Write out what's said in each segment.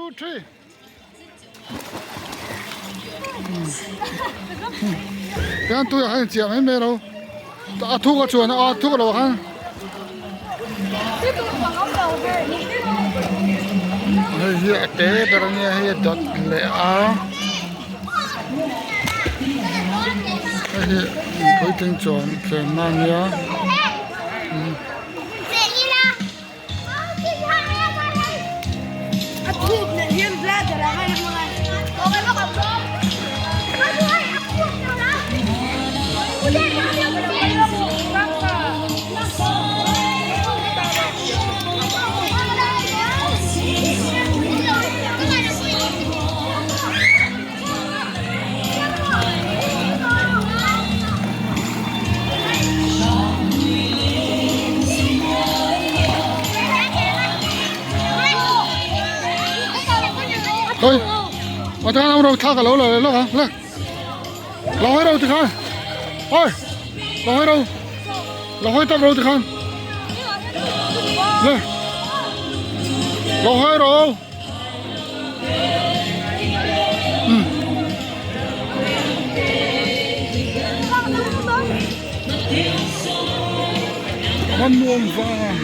2 3. Tian tui ah khan inchiah mai mai lo a thuk a chuan a thuk lo ah khan hei hi a te ber a nia hei a dawt leh a hei hi puitling chuan chenna a nia. Thôi, mà thằng ông đâu tha cả lâu rồi, lâu hả? Lên. Lâu hết đâu thì khai. Ôi, lâu hết đâu. Lâu hết tao đâu thì khai. Lên. Lâu hết rồi. Hmannuam vang.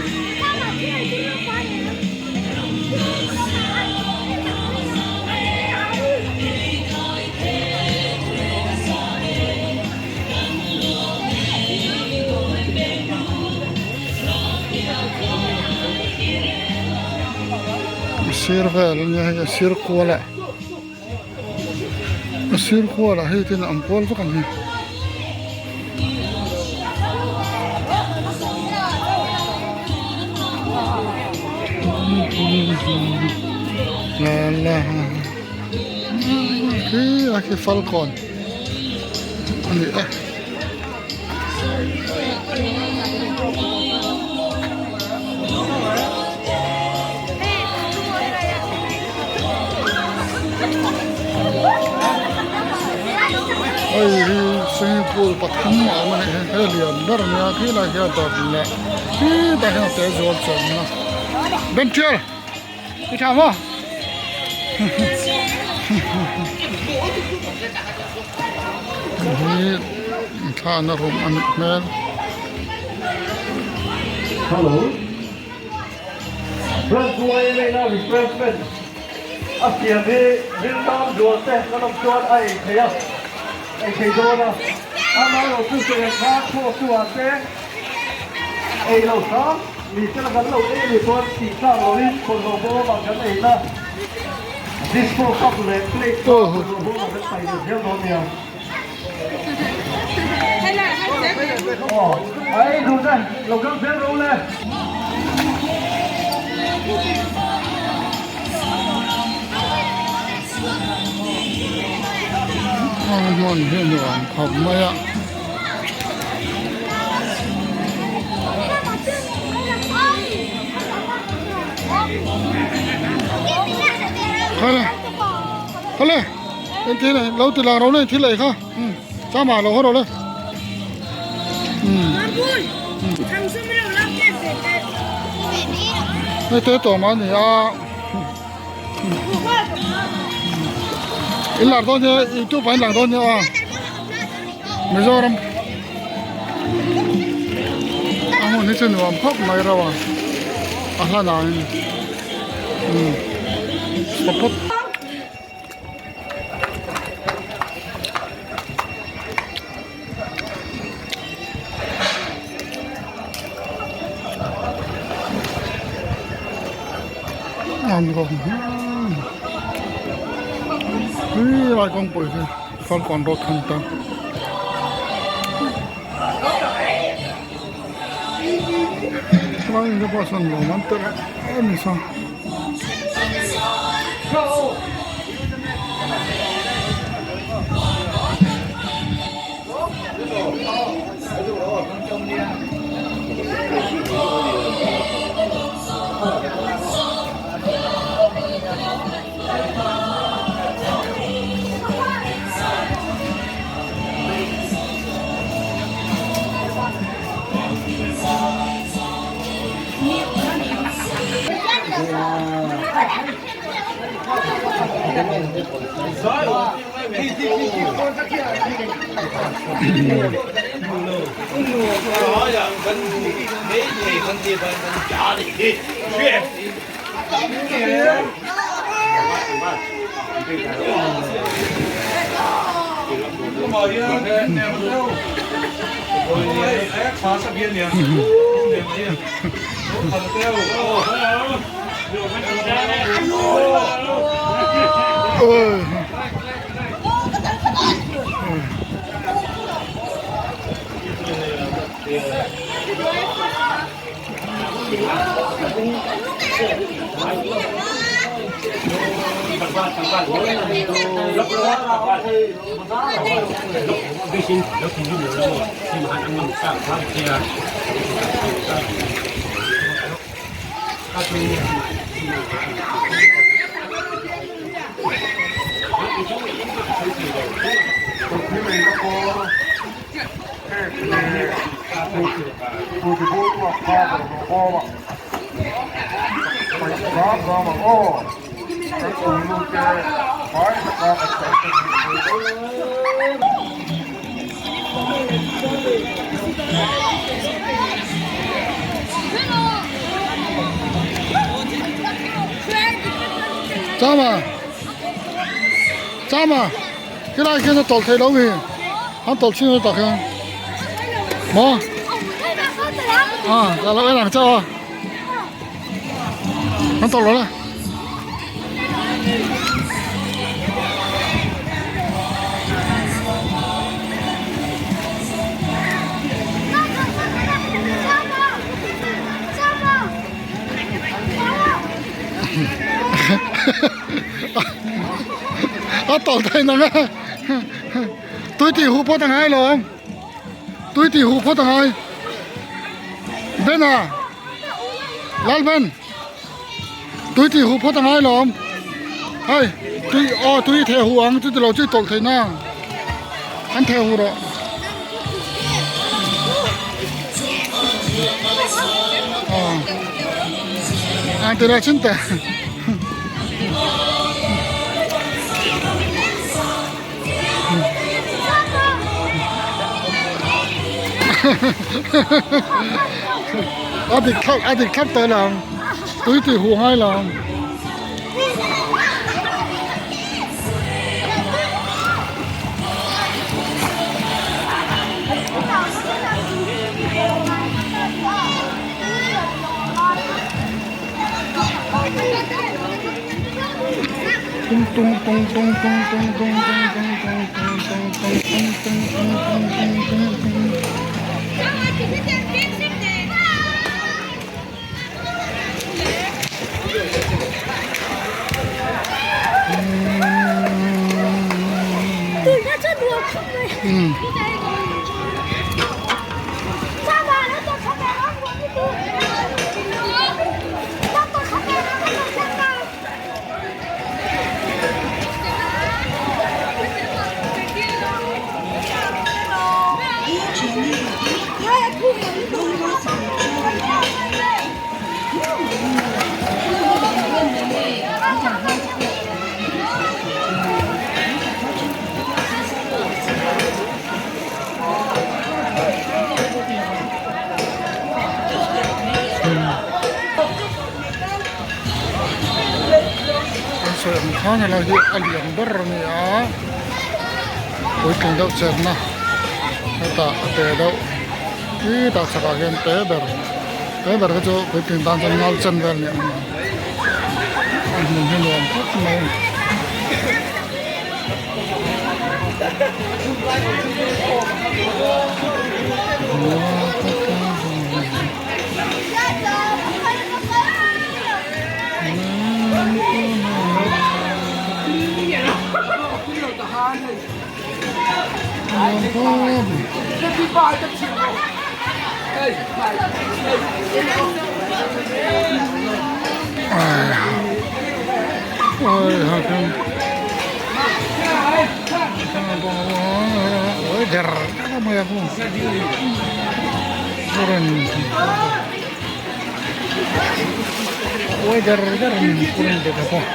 A sir vel a nia hei a sir kual ah a sir kual ah hei tin a awm kual vek a ni. La la khi a khi falkawn a ni e. Hei hi swimming pool pathum a awm a nih hi hei lian ber a nia khilai hian dawt leh khitah hian a te zual chuanna bench I tha maw? Hei thlahna room a nih hmel. Hello. Branch YMA na refreshment a siam hi riltam zual te kan awm chuan a ei thei a, ei thei dawn a. Amaherawhchu sawrkar kha thawktu ah te ei lo hram. Mi te kan lo ei ni chuan tih tlak loin bawlhhlawh bawm ah kan ei na dispo cup leh plate kha bawlhhlawh bawm ah kan paih leh zel dawn nia. Aw a ei duh te lo kal zel ro le. A hmun hi nuam khawp mai a. Khale khale em thế này lâu từ làng đâu này thế này kha sao mà lâu hết rồi đấy hei te tawh mah a ni a in lar dawn nia youtube ah in lang dawn nia a Mizoram a hmun hi chu nuam khawp mai reuh a a hla danin umm stop phawt. Helai kawngpui hi Falkawn road khan ta. Helai te pawh sawn lawm an telh em em sawn. Chama Chama khilai khian a tawlh theih loh hi an tawlh chhin tak hian maw a ka lo en ang chauh a an tawlh lo le. A tawlh theih nang a tui tih huh phawt a ngai lo ang tui tih huh phawt a ngai Ben a Lal Ben tui tih huh phawt a ngai lo ang hei tui aw tui theh huh ang chuti lo chu i tawlh theih na an theh huh rawh. Ang tira chinta. A dik thlap a dik thlap tawh lo ang tui tih huh ngai lo ang. Tung tung tung tung tung tung tung tung tung tung tung tung tung tung tung tung tung tung tung tung. An sawi ang khan helai hi a lian ber a ni a puitling deuh chenna hetah a te deuh khitah chhakah hian te ber te ber hi chu puitling tan chuan ngal chen vel a ni ang a hmun hi nuam khawp mai. Uai der der a ni pur in beka pawh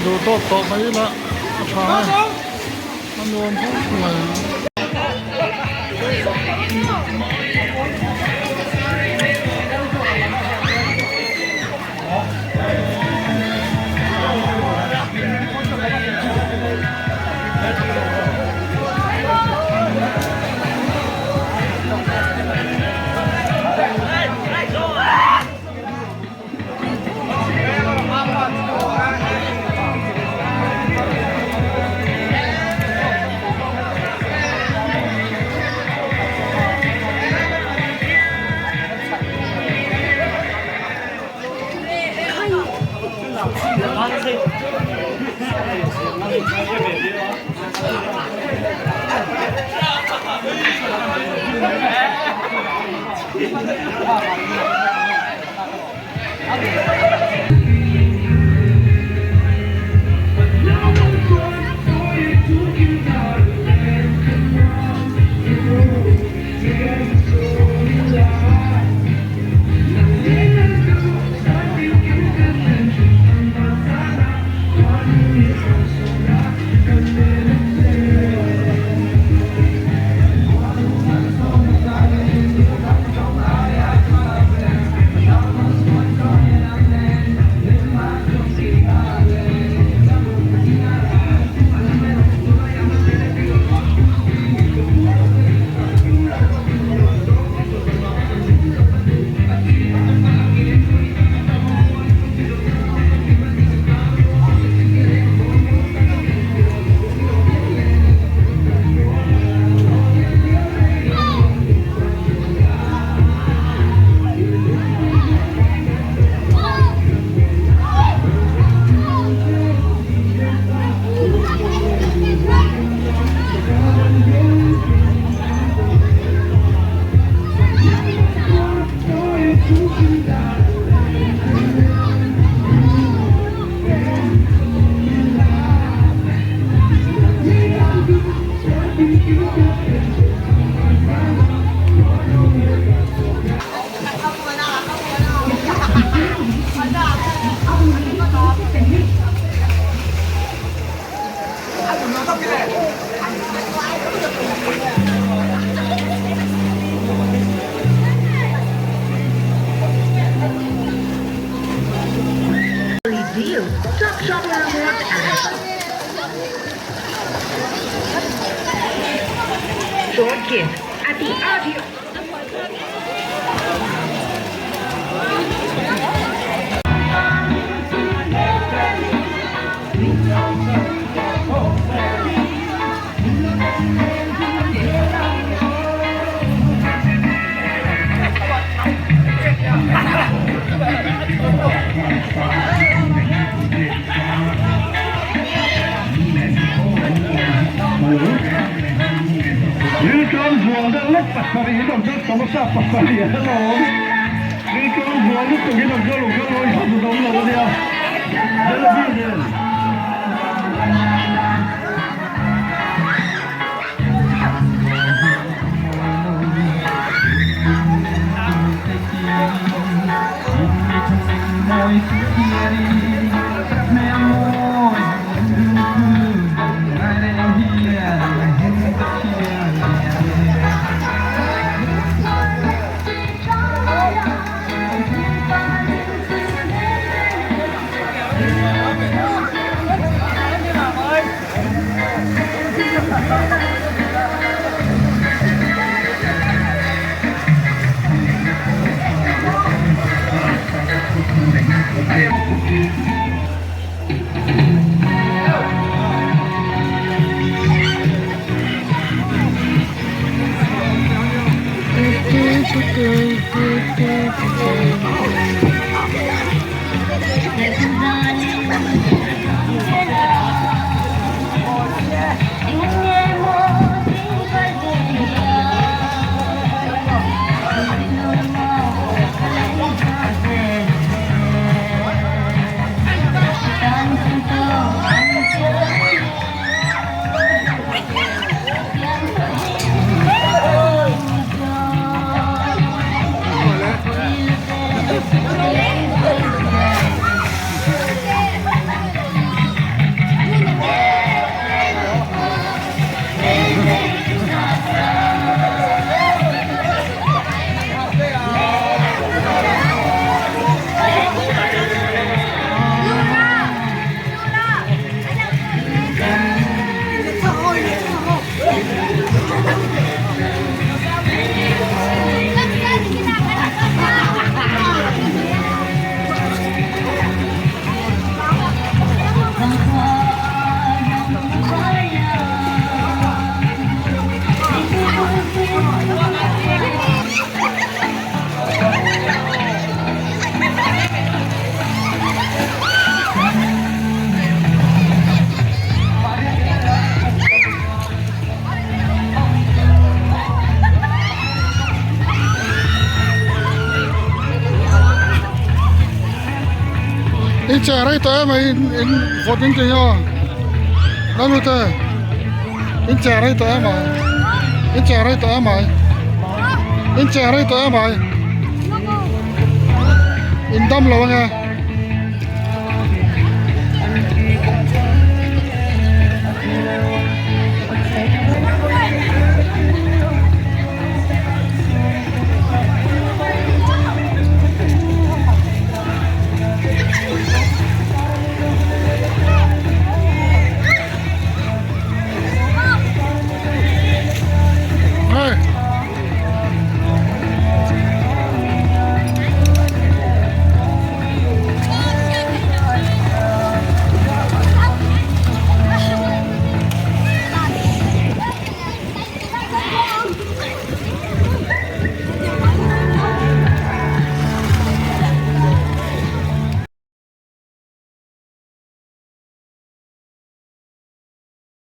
Duh tawk tawh mai ila a tha a a nuam khawp mai. In che rei tawh em a in in vawt in ti nge Lalute in che rei tawh em a in che rei tawh em a in che rei tawh em a in dam lo ange.